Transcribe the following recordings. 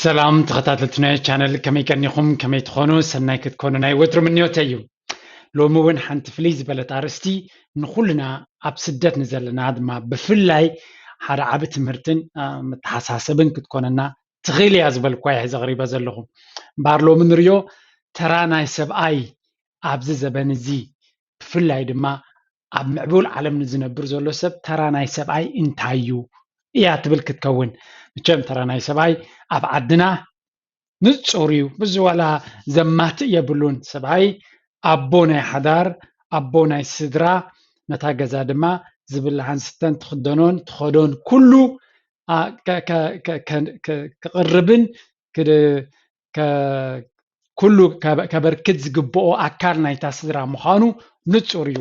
ሰላም ተኸታተልቲ ናይ ቻነል፣ ከመይ ቀኒኹም? ከመይ ትኾኑ? ሰናይ ክትኮኑ ናይ ወትሩ ምንዮተይ እዩ። ሎሚ እውን ሓንቲ ፍልይ ዝበለት ኣርእስቲ ንኹልና ኣብ ስደት ንዘለና ድማ ብፍላይ ሓደ ዓቢ ትምህርትን መተሓሳሰብን ክትኮነና ትኽእል እያ ዝበልኳ እየ ዘቕሪበ ዘለኹ። እምበኣር ሎሚ ንሪኦ ተራ ናይ ሰብኣይ ኣብዚ ዘበን እዚ፣ ብፍላይ ድማ ኣብ ምዕቡል ዓለም ንዝነብር ዘሎ ሰብ ተራ ናይ ሰብኣይ እንታይ እዩ እያ ትብል ክትከውን። መቸም ተራ ናይ ሰብኣይ ኣብ ዓድና ንጹር እዩ። ብዙ ዋላ ዘማትእ የብሉን። ሰብኣይ ኣቦ ናይ ሓዳር፣ ኣቦ ናይ ስድራ፣ ነታ ገዛ ድማ ዝብልዓን ስተን ትኽደኖን ትኸዶን ኩሉ ክቕርብን ኩሉ ከበርክት ዝግብኦ ኣካል ናይታ ስድራ ምዃኑ ንጹር እዩ።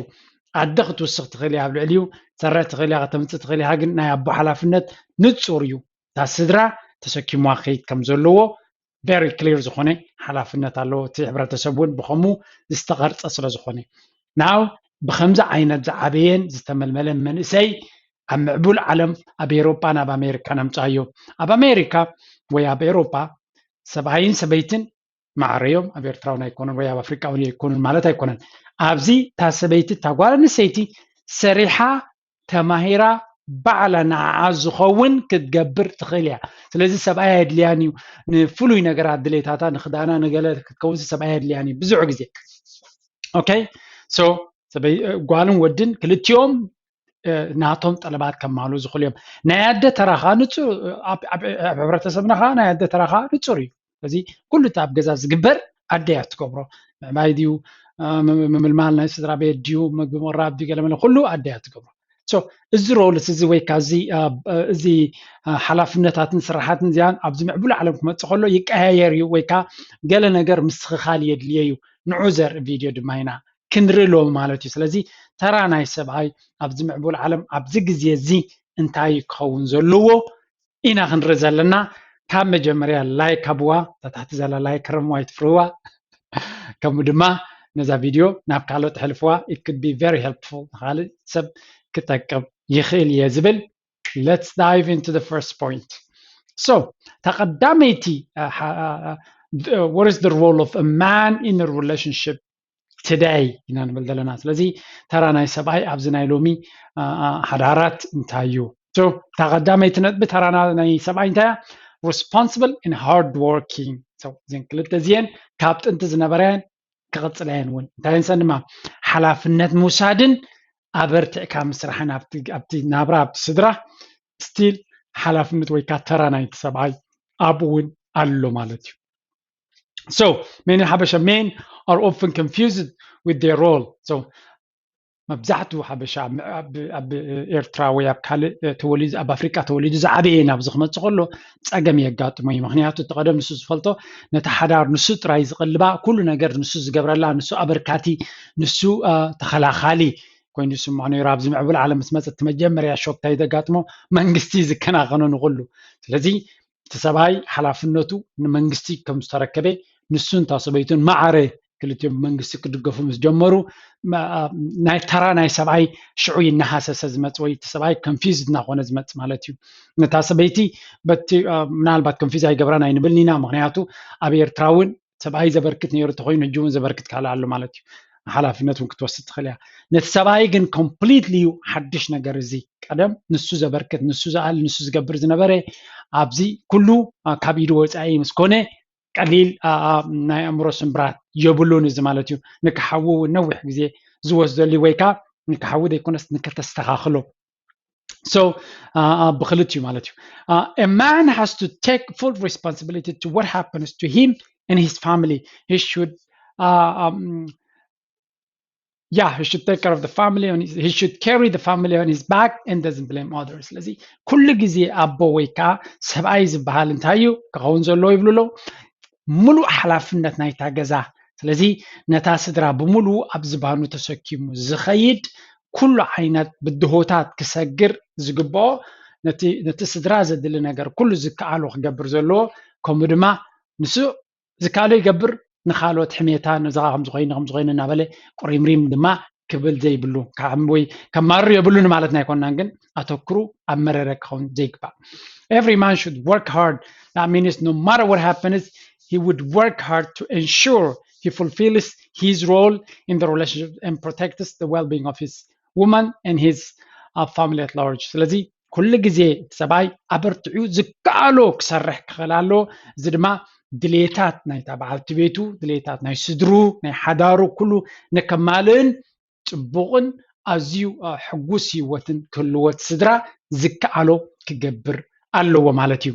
ኣደ ክትውስኽ ትኽእል እያ ኣብ ልዕሊኡ፣ ሰረ ትኽእል እያ፣ ከተምጽእ ትኽእል እያ፣ ግን ናይ ኣቦ ሓላፍነት ንጹር እዩ። እታ ስድራ ተሰኪምዋ ክኸይድ ከም ዘለዎ very clear ዝኾነ ሓላፍነት ኣለዎ። እቲ ሕብረተሰብ እውን ብኸምኡ ዝተቐርጸ ስለ ዝኾነ፣ ናው ብኸምዚ ዓይነት ዝዓበየን ዝተመልመለን መንእሰይ ኣብ ምዕቡል ዓለም ኣብ ኤሮጳን ኣብ ኣሜሪካን ኣምጽኣዮ። ኣብ ኣሜሪካ ወይ ኣብ ኤሮጳ ሰብኣይን ሰበይትን ማዕረ እዮም። ኣብ ኤርትራውን ኣይኮኑን ወይ ኣብ ኣፍሪቃ እውን ኣይኮኑን ማለት ኣይኮነን። ኣብዚ እታ ሰበይቲ እታ ጓል ኣንስተይቲ ሰሪሓ ተማሂራ ባዕላ ንዓዓ ዝኸውን ክትገብር ትኽእል እያ። ስለዚ ሰብኣይ ኣየድልያን እዩ ንፍሉይ ነገራት ድሌታታ ንኽዳና ንገለ ክትከውንሲ ሰብኣይ ኣየድልያን እዩ ብዙሕ ግዜ። ኦኬ ሶ ጓልን ወድን ክልቲኦም ናቶም ጠለባት ከማሉ ዝኽእሉ እዮም። ናይ ኣደ ተራ ከዓ ንፁር ኣብ ሕብረተሰብና ከዓ ናይ ኣደ ተራ ከዓ ንፁር እዩ። ስለዚ ኩሉ እቲ ኣብ ገዛ ዝግበር ኣደ እያ ትገብሮ። ምዕባይ ድዩ ምምልማል ናይ ስድራ ቤት ድዩ ምግቢ ምቕራብ ድዩ ገለመለ ኩሉ ኣደ እያ ትገብሮ። እዚ ሮልስ እዚ ወይ ከዓ እዚ ሓላፍነታትን ስራሓትን እዚኣን ኣብዚ ምዕቡል ዓለም ክመፅእ ከሎ ይቀያየር እዩ ወይ ከዓ ገለ ነገር ምስትኽኻል የድልየ እዩ። ንዑ ዘርኢ ቪድዮ ድማ ኢና ክንርኢ ሎሚ ማለት እዩ። ስለዚ ተራ ናይ ሰብኣይ ኣብዚ ምዕቡል ዓለም ኣብዚ ግዜ እዚ እንታይ ክኸውን ዘለዎ ኢና ክንርኢ ዘለና። ካብ መጀመርያ ላይክ ሃብዋ፣ ታታሕቲ ዘላ ላይክ ክረምዋ ኣይትፍርዋ። ከምኡ ድማ ነዛ ቪድዮ ናብ ካልኦት ሕልፍዋ። It could be very helpful፣ ንካልእ ሰብ ክጠቅም ይኽእል እየ ዝብል። Let's dive into the first point. So እታ ቀዳመይቲ what is the role of a man in a relationship today ኢና ንብል ዘለና። ስለዚ ተራ ናይ ሰብኣይ ኣብዚ ናይ ሎሚ ሓዳራት እንታይ እዩ? እታ ቀዳመይቲ ነጥቢ ተራ ናይ ሰብኣይ እንታይ እያ? Responsible and hard working። እዘን ክልተ እዚአን ካብ ጥንቲ ዝነበረን ክቕፅላ እየን እውን። እንታይ ንሰን ድማ ሓላፍነት ምውሳድን ኣበርቲዕካ ምስራሕን ኣብቲ ናብራ ኣብቲ ስድራ still ሓላፍነት ወይ ከዓ ተራ ናይቲ ሰብኣይ ኣብኡ እውን ኣሎ ማለት እዩ። So men in ሓበሻ men are often confused with their role. So መብዛሕትኡ ሓበሻ ኣብ ኤርትራ ወይ ኣብ ካልእ ተወሊዱ ኣብ ኣፍሪቃ ተወሊዱ ዝዓበየ ናብዚ ክመፅእ ከሎ ፀገም የጋጥሞ እዩ። ምክንያቱ እቲ ቀደም ንሱ ዝፈልጦ ነቲ ሓዳር ንሱ ጥራይ ዝቕልባ፣ ኩሉ ነገር ንሱ ዝገብረላ፣ ንሱ ኣበርካቲ፣ ንሱ ተኸላኻሊ ኮይኑ ዝስምዖ ነይሩ። ኣብዚ ምዕቡል ዓለም ምስ መፀ እቲ መጀመርያ ሾክ እንታይ ዘጋጥሞ? መንግስቲ ዝከናኸኖ ንኩሉ። ስለዚ እቲ ሰብኣይ ሓላፍነቱ ንመንግስቲ ከም ዝተረከበ ንሱ እንታ ሰበይቱን ማዕረ ክልቲኦም ብመንግስቲ ክድገፉ ምስ ጀመሩ ናይ ተራ ናይ ሰብኣይ ሽዑ ይነሃሰሰ ዝመፅ ወይ እቲ ሰብኣይ confused እናኾነ ዝመፅ ማለት እዩ። ነታ ሰበይቲ በቲ ምናልባት confuse ኣይገብራን ኣይንብልን ኢና። ምክንያቱ ኣብ ኤርትራ እውን ሰብኣይ ዘበርክት ነይሩ እንተኮይኑ ሕጂ እውን ዘበርክት ካልእ ኣሎ ማለት እዩ። ሓላፍነት እውን ክትወስድ ትኽእል እያ። ነቲ ሰብኣይ ግን completely እዩ ሓድሽ ነገር እዚ። ቀደም ንሱ ዘበርክት፣ ንሱ ዝኣል፣ ንሱ ዝገብር ዝነበረ ኣብዚ ኩሉ ካብ ኢዱ ወፃኢ ምስ ኮነ ቀሊል ናይ ኣእምሮ ስምብራት የብሉን እዚ ማለት እዩ። ንክሓዊ እውን ነዊሕ ግዜ ዝወስደሉ ወይ ከዓ ንክሓዊ ዘይኮነስ ንክተስተኻኽሎ so ብክልት እዩ ማለት እዩ። A man has to take full responsibility to what happens to him and his family. He should yeah, he should take care of the family and he should carry the family on his back and doesn't blame others. ስለዚ ኩሉ ግዜ ኣቦ ወይ ከዓ ሰብኣይ ዝበሃል እንታይ እዩ ክኸውን ዘለዎ ይብሉ ኣለዉ? ሙሉእ ሓላፍነት ናይታ ገዛ። ስለዚ ነታ ስድራ ብምሉኡ ኣብ ዝባኑ ተሰኪሙ ዝኸይድ ኩሉ ዓይነት ብድሆታት ክሰግር ዝግብኦ ነቲ ስድራ ዘድሊ ነገር ኩሉ ዝከኣሎ ክገብር ዘለዎ ከምኡ ድማ ንሱ ዝከኣሎ ይገብር ንካልኦት ሕሜታ ነዛ ከምዚ ኮይኑ ከምዚ ኮይኑ እናበለ ቁሪምሪም ድማ ክብል ዘይብሉ ወይ ከማርር የብሉን ማለት ናይ ኮናን ግን ኣተክሩ ኣብ መረረ ክኸውን ዘይግባእ every man should work hard that means no matter what happens he would work hard to ensure he fulfills his role in the relationship and protects the well-being of his woman and his uh, family at large ስለዚ ኩሉ ግዜ ሰብኣይ ኣበርትዑ ዝከኣሎ ክሰርሕ ክኽእል ኣለዎ እዚ ድማ ድሌታት ናይታ በዓልቲ ቤቱ ድሌታት ናይ ስድሩ ናይ ሓዳሩ ኩሉ ንከማልእን ፅቡቕን ኣዝዩ ሕጉስ ህይወትን ክህልወት ስድራ ዝከኣሎ ክገብር ኣለዎ ማለት እዩ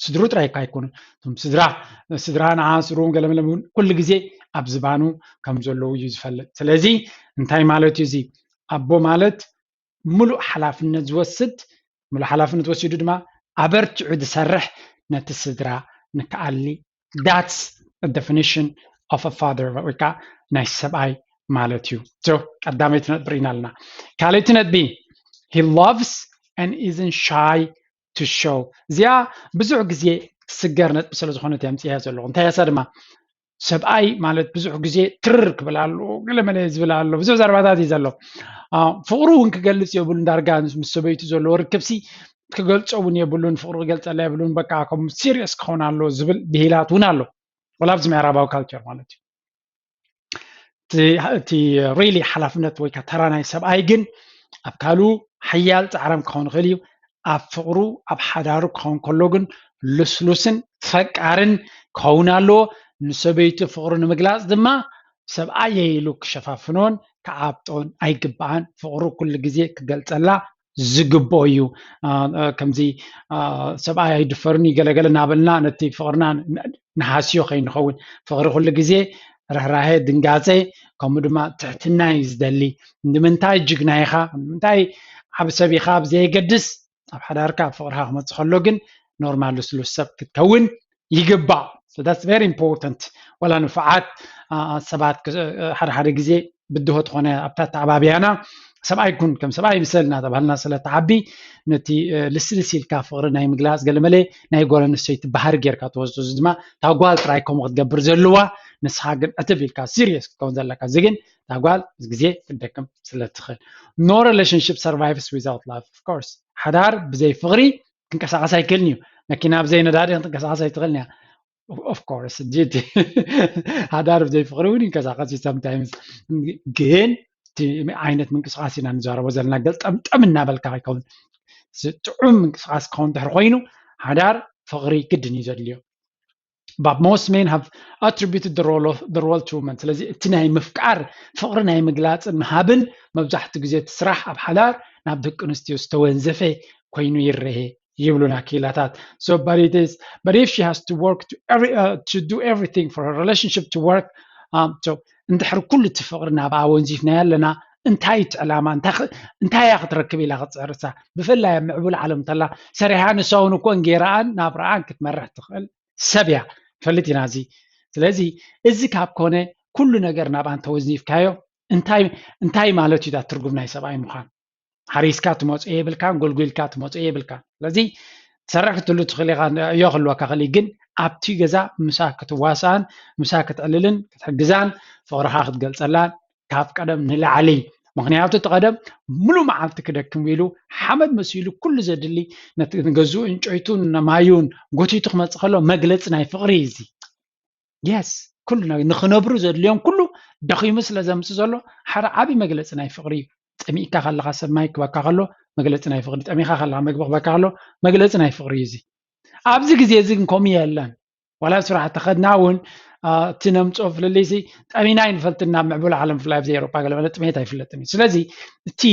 ስድሩ ጥራይ እካ ኣይኮኑን እቶም ስድራ ስድራ ንዓ ስድርዎም ገለመለ እውን ኩሉ ግዜ ኣብ ዝባኑ ከም ዘለዉ እዩ ዝፈልጥ ስለዚ እንታይ ማለት እዩ እዚ ኣቦ ማለት ሙሉእ ሓላፍነት ዝወስድ ሙሉእ ሓላፍነት ወሲዱ ድማ ኣበርትዑ ዝሰርሕ ነቲ ስድራ ንክኣሊ that's definition of a father ወይ ከዓ ናይ ሰብኣይ ማለት እዩ ቀዳመይቲ ነጥቢ ርኢና ኣለና ካልእቲ ነጥቢ he loves and isn't shy to show እዚኣ ብዙሕ ግዜ ትስገር ነጥቢ ስለ ዝኾነት እያ ምፅያ ዘለኹ እንታይ ያሳ ድማ ሰብኣይ ማለት ብዙሕ ግዜ ትርር ክብል ኣሎ ገለመለ ዝብል ኣሎ ብዙሕ ዘረባታት እዩ ዘሎ ፍቕሩ እውን ክገልፅ የብሉን ዳርጋ ምስ ሰበይቱ ዘለዎ ርክብሲ ክገልፆ እውን የብሉን ፍቕሩ ክገልፀላ የብሉን በቃ ከም serious ክኸውን ኣሎ ዝብል ብሂላት እውን ኣሎ ወላ ኣብዚ ምዕራባዊ culture ማለት እዩ እቲ really ሓላፍነት ወይ ተራ ናይ ሰብኣይ ግን ኣብ ካሉ ሓያል ፃዕራም ክኸውን ይኽእል እዩ ኣብ ፍቕሩ ኣብ ሓዳሩ ክኸውን ከሎ ግን ልስሉስን ፈቃርን ክኸውን ኣለዎ ንሰበይቱ ፍቕሩ ንምግላፅ ድማ ሰብኣየ ኢሉ ክሸፋፍኖን ክዓብጦን ኣይግባኣን ፍቕሩ ኩሉ ግዜ ክገልፀላ ዝግብኦ እዩ ከምዚ ሰብኣይ ኣይድፈርን ይገለገለ እናበልና ነቲ ፍቕርና ንሃስዮ ከይንኸውን ፍቕሪ ኩሉ ግዜ ርህራሄ ድንጋፀ ከምኡ ድማ ትሕትና እዩ ዝደሊ ንምንታይ ጅግና ኢኻ ንምንታይ ዓብ ሰብ ኢኻ ብዘየገድስ ኣብ ሓዳርካ ኣብ ፍቕርካ ክመፅእ ከሎ ግን ኖርማል ልስሉስ ሰብ ክትከውን ይግባእ that's very important ወላ ንፉዓት ሰባት ሓደ ሓደ ግዜ ብድሆ ትኾነ ኣብታ ተዓባብያና ሰብኣይ ኩን ከም ሰብኣይ ምሰል እናተባሃልና ስለ ተዓቢ ነቲ ልስልስ ኢልካ ፍቕሪ ናይ ምግላፅ ገለመለ ናይ ጓል ኣንስተይቲ ባህሪ ጌርካ ትወስዶ እዚ ድማ እታ ጓል ጥራይ ከምኡ ክትገብር ዘለዋ ንስኻ ግን ዕትብ ኢልካ serious ክትከውን ዘለካ እዚ ግን እታ ጓል ግዜ ክትደክም ስለ ትኽእል no relationship survives without love of course ሓዳር ብዘይ ፍቕሪ ክንቀሳቐስ ኣይክእልን እዩ መኪና ብዘይ ነዳዲ ክንቀሳቐስ ኣይትኽእልን እያ of course እቲ ሓዳር ብዘይ ፍቕሪ እውን ይንቀሳቐስ እዩ sometimes ግን ዓይነት ምንቅስቃስ ኢና ንዛረቦ ዘለና ገልጠምጠም እናበልካ ከይከውን ጥዑም ምንቅስቃስ ክኸውን ድሕር ኮይኑ ሓዳር ፍቕሪ ግድን እዩ ዘድልዮ but most men have attributed the role of the role to women ስለዚ እቲ ናይ ምፍቃር ፍቕሪ ናይ ምግላፅን ምሃብን መብዛሕትኡ ግዜ እቲ ስራሕ ኣብ ሓዳር ናብ ደቂ ኣንስትዮ ዝተወንዘፈ ኮይኑ ይረሄ ይብሉና ክኢላታት so but it is but if she has to work to every uh, to do everything for her relationship to work um, so እንድሕር ኩሉ እቲ ፍቕሪ ናብኣ ወንዚፍናዮ ኣለና እንታይ እቲ ዕላማ እንታይ እያ ክትረክብ ኢላ ክትፅዕርሳ ብፍላይ ኣብ ምዕቡል ዓለም እንተላ ሰሪሓ ንሳ እውን እኮ እንጌራኣን ናብራኣን ክትመርሕ ትኽእል ሰብ እያ ፈልጥ ኢና እዚ ስለዚ እዚ ካብ ኮነ ኩሉ ነገር ናብኣ እንተወዚፍካዮ እንታይ ማለት እዩ ትርጉም ናይ ሰብኣይ ምዃን ሓሪስካ ትመፅኦ የብልካን ጎልጒልካ ትመፅኦ የብልካን ስለዚ ትሰርሕ ክትህሉ ትኽእል ኢኻ እዮ ክህልወካ ክእል ግን ኣብቲ ገዛ ምሳ ክትዋሳን ምሳ ክትዕልልን ክትሕግዛን ፍቕርኻ ክትገልፀላን ካብ ቀደም ንላዕሊ ምክንያቱ እቲ ቀደም ሙሉእ መዓልቲ ክደክም ኢሉ ሓመድ መሲሉ ኩሉ ዘድሊ ንገዝኡ እንጨይቱን ማዩን ጎቲቱ ክመፅእ ከሎ መግለፂ ናይ ፍቕሪ እዩ እዚ yes ኩሉ ንክነብሩ ዘድልዮም ኩሉ ደኺሙ ስለ ዘምፅእ ዘሎ ሓደ ዓብዪ መግለፂ ናይ ፍቕሪ እዩ ጠሚእካ ከለካ ሰብ ማይ ክበካ ከሎ መግለፂ ናይ ፍቕሪ ጠሚካ ከለካ መግቢ ክበካ ከሎ መግለፂ ናይ ፍቕሪ እዩ እዚ ኣብዚ ግዜ እዚ ግን ከምኡ የለን ዋላ ስራሕ ተኸድና እውን እቲ ነምፅኦ ፍልልይ ሲ ጠሚና ኣይንፈልጥን ናብ ምዕቡል ዓለም ብፍላይ ኣብዚ ኤሮጳ ገለ መለ ጥሜት ኣይፍለጥን እዩ ስለዚ እቲ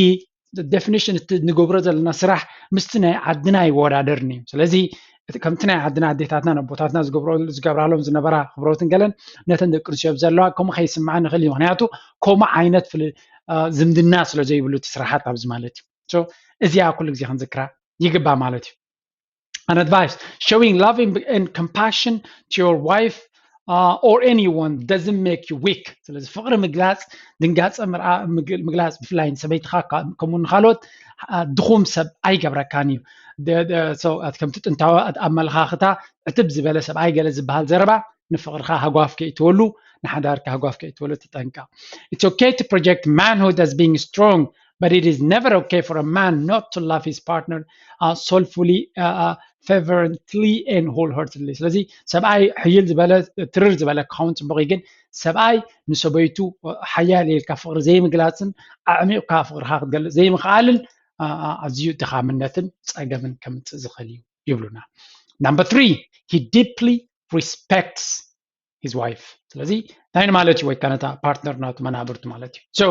definition እቲ ንገብሮ ዘለና ስራሕ ምስቲ ናይ ዓድና ይወዳደርን እዩ ስለዚ ከምቲ ናይ ዓድና ኣዴታትና ኣቦታትና ዝገብራሎም ዝነበራ ክብረትን ገለን ነተን ደቂ ኣንስትዮ ዘለዋ ከምኡ ከይስምዓ ንኽእል እዩ ምክንያቱ ከምኡ ዓይነት ዝምድና ስለ ዘይብሉ እቲ ስራሓት ኣብዚ ማለት እዩ እዚኣ ኩሉ ግዜ ክንዝክራ ይግባእ ማለት እዩ an advice showing love and compassion to your wife uh, or anyone doesn't make you weak ስለዚ ፍቕሪ ምግላፅ ድንጋፀ ምግላፅ ብፍላይ ንሰበይትኻ ከምኡ ንካልኦት ድኹም ሰብ ኣይገብረካን እዩ ከምቲ ጥንታዊ ኣመለኻኽታ ዕትብ ዝበለ ሰብኣይ ገለ ዝበሃል ዘረባ ንፍቕርኻ ሃጓፍ ከይትወሉ ንሓዳር ካህጓፍ ከይትወለ ትጠንቀቕ። It's okay to project manhood as being strong, but it is never okay for a man not to love his partner, uh, soulfully, uh, uh, fervently and wholeheartedly. ስለዚ ሰብኣይ ሕይል ዝበለ ትርር ዝበለ ክኸውን ፅቡቕ እዩ፣ ግን ሰብኣይ ንሰበይቱ ሓያል ኢልካ ፍቕሪ ዘይምግላፅን ኣዕሚቕካ ፍቕርካ ክትገልፅ ዘይምኽኣልን ኣዝዩ ድኻምነትን ፀገምን ከምፅእ ዝኽእል እዩ ይብሉና። Number three, he deeply respects his wife. ስለዚ እንታይ ማለት እዩ? ወይ ከነታ ፓርትነር ናቱ መናብርቱ ማለት እዩ። So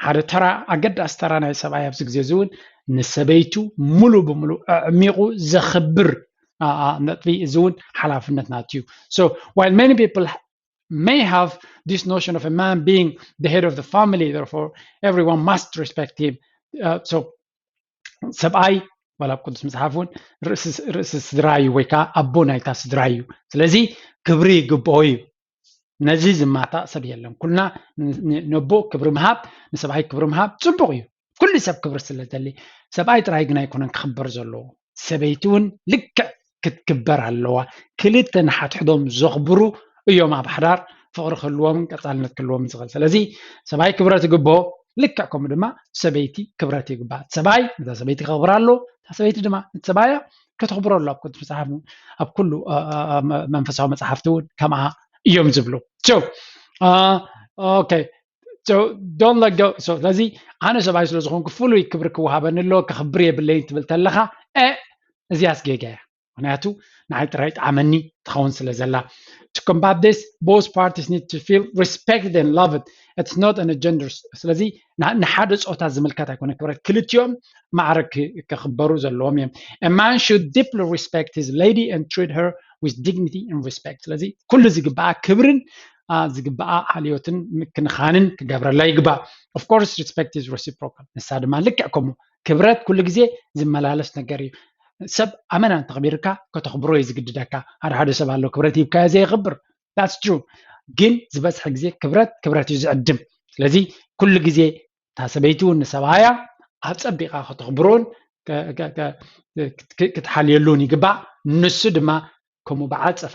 ሓደ ተራ ኣገዳሲ ተራ ናይ ሰብኣይ ኣብዚ ግዜ እዚ እውን ንሰበይቱ ሙሉ ብምሉ ኣዕሚቑ ዘኽብር ነጥቢ እዚ እውን ሓላፍነት ናቱ እዩ። So while many people may have this notion of a man being the head of the family, therefore everyone must respect him. Uh, so ሰብኣይ ዋላ ኣብ ቅዱስ መፅሓፍ እውን ርእሲ ስድራ እዩ ወይ ከዓ ኣቦ ናይታ ስድራ እዩ። ስለዚ ክብሪ ይግብኦ እዩ። ነዚ ዝማታእ ሰብ የለን። ኩልና ነቦ ክብሪ ምሃብ፣ ንሰብኣይ ክብሪ ምሃብ ፅቡቕ እዩ። ኩሉ ሰብ ክብሪ ስለ ዘድሊ ሰብኣይ ጥራይ ግን ኣይኮነን ክኽበር ዘለዎ፣ ሰበይቲ እውን ልክዕ ክትክበር ኣለዋ። ክልተ ንሓድሕዶም ዘኽብሩ እዮም ኣብ ሓዳር ፍቕሪ ክህልዎምን ቀፃልነት ክህልዎምን ዝኽእል። ስለዚ ሰብኣይ ክብረት ይግብኦ፣ ልክዕ ከምኡ ድማ ሰበይቲ ክብረት ይግባእ። ሰብኣይ ነታ ሰበይቲ ከኽብራ ኣለዎ፣ እታ ሰበይቲ ድማ ነቲ ሰብኣያ ከተኽብሮ ኣለዋ። ኣብ ቅዱስ መፅሓፍ ኣብ ኩሉ መንፈሳዊ መፅሓፍቲ እውን ከምኣ እዮም ዝብሉ። ኦኬ፣ don't let go። ስለዚ ኣነ ሰብኣይ ስለዝኾንኩ ፍሉይ ክብሪ ክወሃበኒ ኣለዎ፣ ከኽብር የብለይን ትብል ተለኻ እዚኣስ ጌጋ እያ። ምክንያቱ ንዓይ ጥራይ ጣዕመኒ ትኸውን ስለ ዘላ። To combat this, both parties need to feel respected and loved. It's not an agenda. ስለዚ ንሓደ ፆታ ዝምልከት ኣይኮነ ክብረት፣ ክልቲኦም ማዕረ ክኽበሩ ዘለዎም እዮም። A man should deeply respect his lady and treat her with dignity and respect. ስለዚ ኩሉ ዝግባኣ ክብርን ዝግባኣ ሓልዮትን ምክንኻንን ክገብረላ ይግባእ። Of course respect is reciprocal። ንሳ ድማ ልክዕ ከምኡ ክብረት ኩሉ ግዜ ዝመላለስ ነገር እዩ። ሰብ ኣመና እንተኽቢርካ ከተኽብሮ እዩ ዝግድደካ። ሓደ ሓደ ሰብ ኣሎ ክብረት ሂብካዮ ዘየኽብር። That's true። ግን ዝበዝሐ ግዜ ክብረት ክብረት እዩ ዝዕድም። ስለዚ ኩሉ ግዜ እታ ሰበይቲ እውን ንሰብኣያ ኣፀቢቓ ከተኽብሮን ክትሓልየሉን ይግባእ። ንሱ ድማ ከምኡ ብዓፀፋ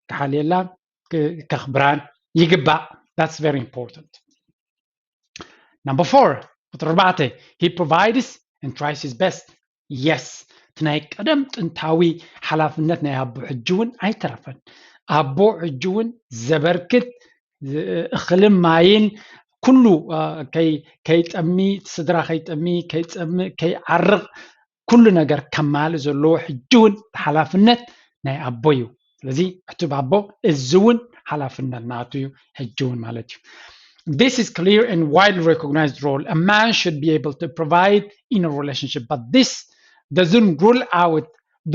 ክሓልየላን ከኽብራን ይግባእ። That's very important. Number four, ቁፅሪ ኣርባዕተ, he provides and tries his best. Yes, እቲ ናይ ቀደም ጥንታዊ ሓላፍነት ናይ ኣቦ ሕጂ እውን ኣይተረፈን። ኣቦ ሕጂ እውን ዘበርክት፣ እኽልን ማይን ኩሉ ከይጠሚ፣ ስድራ ከይጠሚ፣ ከይፀምእ፣ ከይዓርቕ ኩሉ ነገር ከማልእ ዘለዎ ሕጂ እውን ሓላፍነት ናይ ኣቦ እዩ። ስለዚ ዕቱብ ኣቦ እዚ እውን ሓላፍነት ናቱ እዩ ሕጂ እውን ማለት እዩ። This is clear and widely recognized role. A man should be able to provide in a relationship, but this doesn't rule out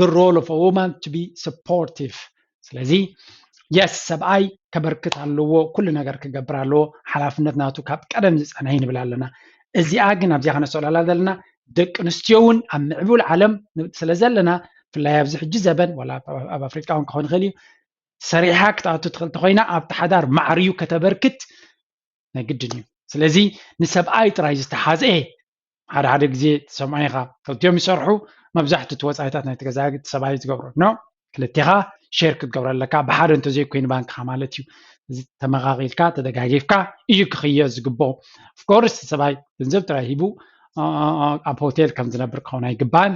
the role of a woman to be supportive. ስለዚ yes ሰብኣይ ከበርክት ኣለዎ፣ ኩሉ ነገር ክገብር ኣለዎ፣ ሓላፍነት ናቱ ካብ ቀደም ዝፀንሐ ንብል ኣለና። እዚኣ ግን ኣብዚኣ ከነስተውዕላላ ዘለና ደቂ ኣንስትዮ እውን ኣብ ምዕቡል ዓለም ስለ ዘለና፣ ብፍላይ ኣብዚ ሕጂ ዘበን ዋላ ኣብ ኣፍሪቃ እውን ክኸውን ይኽእል እዩ፣ ሰሪሓ ክትኣቱ ትኽእል ተኮይና ኣብቲ ሓዳር ማዕርዩ ከተበርክት ናይ ግድን እዩ። ስለዚ ንሰብኣይ ጥራይ ዝተሓዝኤ ሓደ ሓደ ግዜ ትሰምዖ ኢኻ፣ ክልቲኦም ይሰርሑ፣ መብዛሕትኡ እቲ ወፃኢታት ናይቲ ገዛ ሰብኣይ ዝገብሮ ኖ፣ ክልቴኻ ሼር ክትገብሮ ኣለካ፣ ብሓደ እንተዘይኮይኑ ባንክኻ ማለት እዩ። እዚ ተመቓቒልካ ተደጋጊፍካ እዩ ክኽየድ ዝግብኦ። Of course ሰብኣይ ገንዘብ ጥራይ ሂቡ ኣብ ሆቴል ከም ዝነብር ክኸውን ኣይግባን።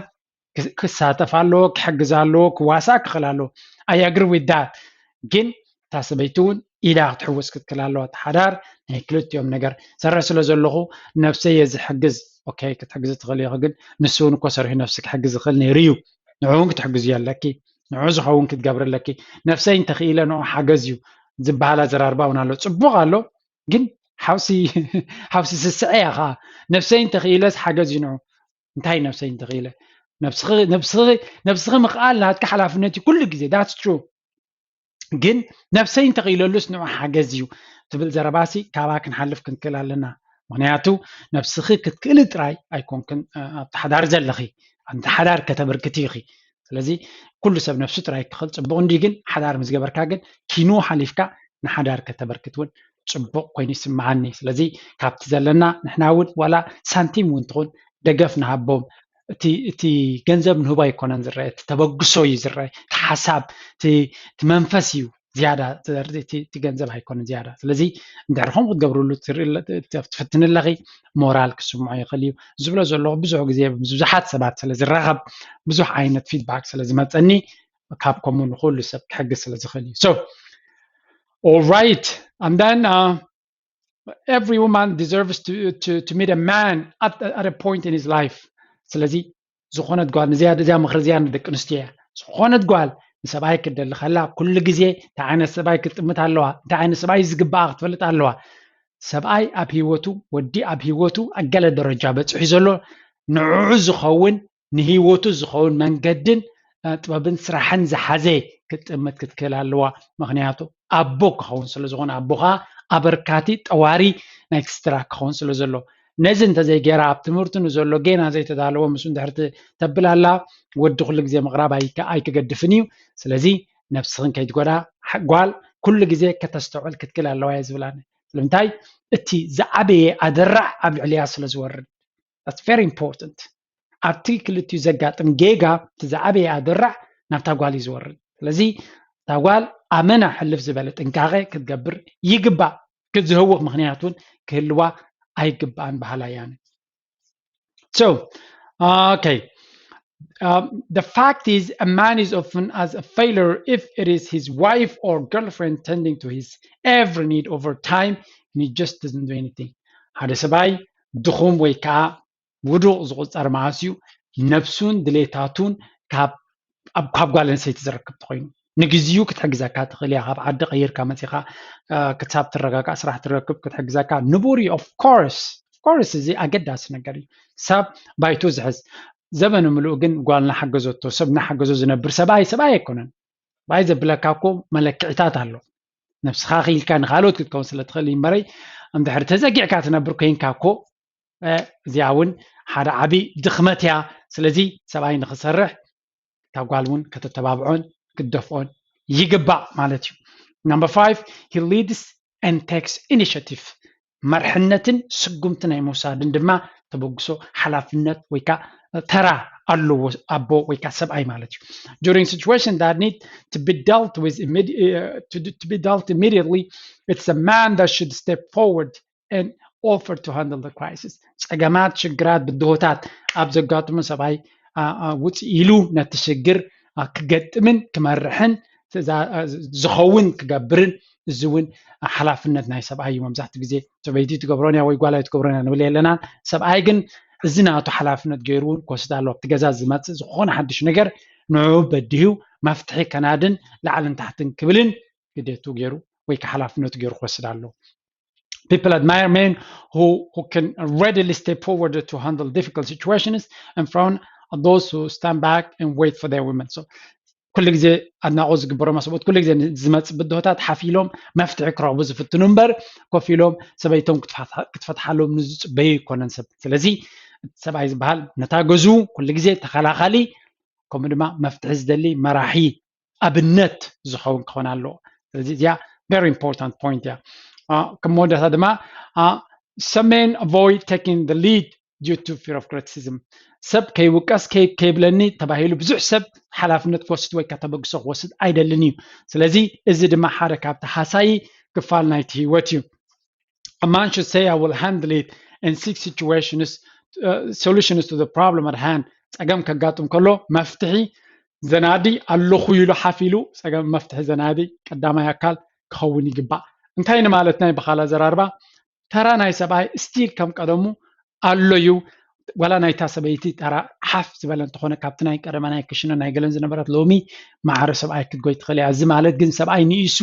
ክሳተፍ ኣለዎ፣ ክሕግዝ ኣለዎ፣ ክዋሳእ ክኽእል ኣለዎ። I agree with that። ግን እታ ሰበይቲ እውን ኢዳ ክትሕውስ ክትክእል ኣለዋ። እቲ ሓዳር ናይ ክልቲኦም ነገር። ሰርሕ ስለ ዘለኹ ነብሰይ እየ ዝሕግዝ። ኦኬ፣ ክትሕግዝ ትኽእል ኢኺ፣ ግን ንሱ እውን እኮ ሰሪሑ ነብሲ ክሕግዝ ይኽእል ነይሩ እዩ። ንዑ እውን ክትሕግዝዮ ኣለኪ፣ ንዑ ዝኸውን ክትገብሪ ኣለኪ። ነብሰይ እንተኽኢለ ንዑ ሓገዝ እዩ ዝበሃል ኣዘራርባ እውን ኣሎ። ፅቡቕ ኣሎ፣ ግን ሓውሲ ሓውሲ ስስዐ እያ ኸዓ። ነብሰይ እንተኽኢለስ ሓገዝ እዩ ንዑ። እንታይ ነብሰይ እንተኽኢለ? ነብስኺ ምኽኣል ናትካ ሓላፍነት እዩ ኩሉ ግዜ። That's true። ግን ነብሰይ እንተኽኢለሉስ ንዑ ሓገዝ እዩ ትብል ዘረባሲ ካባ ክንሓልፍ ክንክእል ኣለና። ምክንያቱ ነብስኺ ክትክእሊ ጥራይ ኣይኮንክን ኣብቲ ሓዳር ዘለኺ፣ ኣብቲ ሓዳር ከተበርክቲ ኢኺ። ስለዚ ኩሉ ሰብ ነብሱ ጥራይ ክኽእል ፅቡቕ እንዲ፣ ግን ሓዳር ምስ ገበርካ ግን ኪኑ ሓሊፍካ ንሓዳር ከተበርክት እውን ፅቡቕ ኮይኑ ይስምዓኒ። ስለዚ ካብቲ ዘለና ንሕና እውን ዋላ ሳንቲም እውን ትኹን ደገፍ ንሃቦም። እቲ እቲ ገንዘብ ንህቦ ኣይኮነን ዝረአ፣ እቲ ተበግሶ እዩ ዝረአ፣ እቲ ሓሳብ፣ እቲ እቲ መንፈስ እዩ ዝያዳ እቲ ገንዘብ ኣይኮነ ዝያዳ። ስለዚ እንድሕር ከምኡ ክትገብርሉ ትፍትን ኣለኺ፣ ሞራል ክስምዖ ይኽእል እዩ። ዝብሎ ዘለኹ ብዙሕ ግዜ ብዙሓት ሰባት ስለ ዝራኸብ ብዙሕ ዓይነት ፊድባክ ስለ ዝመፀኒ ካብ ከምኡ ንኩሉ ሰብ ክሕግዝ ስለ ዝኽእል እዩ። So, all right, and then uh, every woman deserves to, to, to meet a man at, at a point in his life. ስለዚ ዝኾነት ጓል ንዚያ እዚያ ምኽሪ እዚኣ ንደቂ ኣንስትዮ እያ። ዝኾነት ጓል ንሰብኣይ ክትደሊ ከላ ኩሉ ግዜ እንታይ ዓይነት ሰብኣይ ክትጥምት ኣለዋ፣ እንታይ ዓይነት ሰብኣይ ዝግባኣ ክትፈልጥ ኣለዋ። ሰብኣይ ኣብ ህይወቱ፣ ወዲ ኣብ ህይወቱ ኣብ ገለ ደረጃ በፂሑ ዘሎ ንዕዑ ዝኸውን ንህይወቱ ዝኸውን መንገድን ጥበብን ስራሕን ዝሓዘ ክትጥምት ክትክእል ኣለዋ። ምክንያቱ ኣቦ ክኸውን ስለ ዝኾነ ኣቦ ከዓ ኣበርካቲ ጠዋሪ ናይቲ ስድራ ክኸውን ስለ ዘሎ ነዚ እንተዘይገይራ ኣብ ትምህርቱ ንዘሎ ጌና ዘይተዳለወ ምስ እንድሕር ተብል ኣላ ወዲ ኩሉ ግዜ ምቕራብ ኣይክገድፍን እዩ። ስለዚ ነብስኽን ከይትጎዳ ጓል ኩሉ ግዜ ከተስተውዕል ክትክእል ኣለዋ እየ ዝብላኒ። ስለምንታይ እቲ ዝዓበየ ኣደራዕ ኣብ ልዕሊያ ስለ ዝወርድ። That's very important። ኣብቲ ክልቲኡ ዘጋጥም ጌጋ እቲ ዝዓበየ ኣደራዕ ናብታ ጓል እዩ ዝወርድ። ስለዚ እታ ጓል ኣመና ሕልፍ ዝበለ ጥንቃቐ ክትገብር ይግባእ። ክትዝህውኽ ምክንያት እውን ክህልዋ ኣይግባእን በሃላይ ኣነ። So, okay. Um, the fact is, a man is often as a failure if it is his wife or girlfriend tending to his every need over time, and he just doesn't do anything. ሓደ ሰብኣይ ድኹም ወይ ከዓ ውዱቕ ዝቑፀር መዓስ እዩ? ነብሱን ድሌታቱን ካብ ጓል ኣንስተይቲ ዝረክብ ተኮይኑ ንግዚኡ ክትሕግዘካ ትኽእል እያ። ካብ ዓዲ ቀይርካ መፂኻ ክሳብ ትረጋጋእ ስራሕ ትረክብ ክትሕግዘካ ንቡር እዩ። Of course, of course፣ እዚ ኣገዳሲ ነገር እዩ። ሰብ ባይቶ ዝሕዝ ዘበኑ ምሉእ ግን ጓል እናሓገዘቶ ሰብ እናሓገዞ ዝነብር ሰብኣይ ሰብኣይ ኣይኮነን። ሰብኣይ ዘብለካ እኮ መለክዕታት ኣሎ። ነብስኻ ክኢልካ ንካልኦት ክትከውን ስለ ትኽእል እምበረይ እንድሕር ተዘጊዕካ ትነብር ኮይንካ እኮ እዚኣ እውን ሓደ ዓብዪ ድኽመት እያ። ስለዚ ሰብኣይ ንክሰርሕ እታ ጓል እውን ከተተባብዖን ክትደፍኦን ይግባእ ማለት እዩ። Number five, he leads and takes initiative። መርሕነትን ስጉምቲ ናይ ምውሳድን ድማ ተበግሶ ሓላፍነት ወይ ከዓ ተራ ኣለዎ ኣቦ ወይ ከዓ ሰብኣይ ማለት እዩ። During situations that need to be dealt with to be dealt immediately, it's a man that should step forward and offer to handle the crisis. ፀገማት፣ ሽግራት፣ ብድሆታት ኣብ ዘጋጥሙ ሰብኣይ ውፅእ ኢሉ ነቲ ሽግር ክገጥምን ክመርሕን ዝኸውን ክገብርን እዚ እውን ሓላፍነት ናይ ሰብኣይ እዩ። መብዛሕትኡ ግዜ ሰበይቲ ትገብሮን እያ ወይ ጓል ኣይትገብሮን እያ ንብል የለናን። ሰብኣይ ግን እዚ ናቱ ሓላፍነት ገይሩ እውን ክወስድ ኣለዎ። ኣብቲ ገዛ ዝመፅእ ዝኾነ ሓድሽ ነገር ንዕኡ በዲሁ መፍትሒ ከናድን ላዕልን ታሕትን ክብልን ግዴቱ ገይሩ ወይ ከዓ ሓላፍነቱ ገይሩ ክወስድ ኣለዎ። People admire men who, who can readily step forward to handle difficult situations and frown at those who stand back and wait for their women. So ኩሉ ግዜ ኣድናቆት ዝግበሮም ሰብኡት ኩሉ ግዜ ዝመፅእ ብድሆታት ሓፍ ኢሎም መፍትሒ ክረኽቡ ዝፍትኑ እምበር ኮፍ ኢሎም ሰበይቶም ክትፈትሓሎም ንዝፅበዩ ኣይኮነን ሰብ። ስለዚ ሰብኣይ ዝበሃል ነታ ገዝኡ ኩሉ ግዜ ተኸላኻሊ ከምኡ ድማ መፍትሒ ዝደሊ መራሒ ኣብነት ዝኸውን ክኾን ኣለዎ። ስለዚ እዚኣ very important point እያ። ከም መወዳእታ ድማ some men avoid taking the lead due to fear of criticism። ሰብ ከይውቀስ ከይብለኒ ተባሂሉ ብዙሕ ሰብ ሓላፍነት ክወስድ ወይ ተበግሶ ክወስድ ኣይደልን እዩ። ስለዚ እዚ ድማ ሓደ ካብቲ ሃሳዪ ክፋል ናይቲ ህይወት እዩ። A man should say, I will handle it and seek situations, uh, solutions to the problem at hand. ፀገም ከጋጥም ከሎ መፍትሒ ዘናዲ ኣለኹ ኢሉ ሓፍ ኢሉ ፀገም መፍትሒ ዘናዲ ቀዳማይ ኣካል ክኸውን ይግባእ። እንታይ ንማለት ናይ ብኻላ ዘራርባ ተራ ናይ ሰብኣይ ስቲል ከም ቀደሙ ኣሎ እዩ። ዋላ ናይታ ሰበይቲ ተራ ሓፍ ዝበለ እንተኾነ ካብቲ ናይ ቀደማ ናይ ክሽነ ናይ ገለን ዝነበረት ሎሚ ማዕረ ሰብኣይ ክትጎይ ትኽእል እያ። እዚ ማለት ግን ሰብኣይ ንኢሱ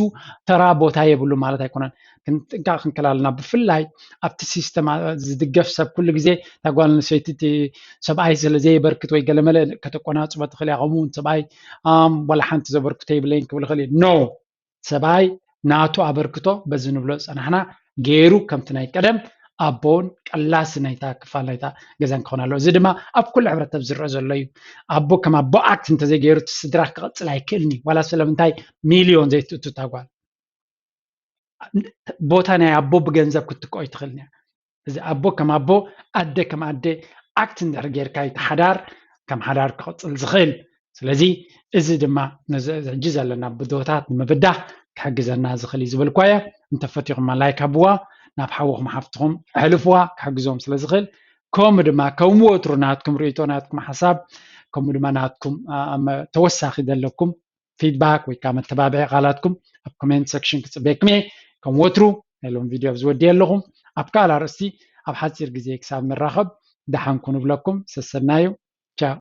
ተራ ቦታ የብሉ ማለት ኣይኮነን። ክንጥንቃቕ ክንክእል ኣለና። ብፍላይ ኣብቲ ሲስተም ዝድገፍ ሰብ ኩሉ ግዜ እታ ጓል ኣንስተይቲ ሰብኣይ ስለ ዘየበርክት ወይ ገለመለ ከተቆናፅቦ ትኽእል እያ። ከምኡ እውን ሰብኣይ ዋላ ሓንቲ ዘበርክቶ የብለይን ክብል ይኽእል እዩ። ኖ ሰብኣይ ናቱ ኣበርክቶ በዚ ንብሎ ዝፀናሕና ገይሩ ከምቲ ናይ ቀደም ኣቦውን ቀላሲ ናይታ ክፋል ናይታ ገዛን ክኾን ኣለዎ። እዚ ድማ ኣብ ኩሉ ሕብረተሰብ ዝረአ ዘሎ እዩ። ኣቦ ከም ኣቦ ኣክት እንተዘይገይሩ እቲ ስድራ ክቕፅል ኣይክእልን እዩ። ዋላ ስለምንታይ ሚልዮን ዘይትእቱ እታ ጓል ቦታ ናይ ኣቦ ብገንዘብ ክትትክኦ ኣይትኽእልን እያ። እዚ ኣቦ ከም ኣቦ ኣደ ከም ኣደ ኣክት እንድሕር ጌርካ እዩ እቲ ሓዳር ከም ሓዳር ክቕፅል ዝኽእል። ስለዚ እዚ ድማ ነዚ ሕጂ ዘለና ብድሆታት ንምብዳህ ክሕግዘና ዝኽእል እዩ ዝብል እኳ እየ። እንተፈቲኹማ ላይክ ሃብዋ፣ ናብ ሓውኹም ሓፍትኹም ኣሕልፍዋ፣ ክሕግዞም ስለ ዝኽእል። ከምኡ ድማ ከም ወትሩ ናትኩም ርእይቶ፣ ናትኩም ሓሳብ፣ ከምኡ ድማ ናትኩም ተወሳኺ ዘለኩም ፊድባክ ወይ ከዓ መተባብዒ ቃላትኩም ኣብ ኮሜንት ሴክሽን ክፅበየኩም እየ። ከም ወትሩ ናይ ሎም ቪድዮ ኣብዚ ወዲየ ኣለኹም። ኣብ ካልእ ኣርእስቲ ኣብ ሓፂር ግዜ ክሳብ ንራኸብ ደሓንኩ ንብለኩም። ሰሰናዩ።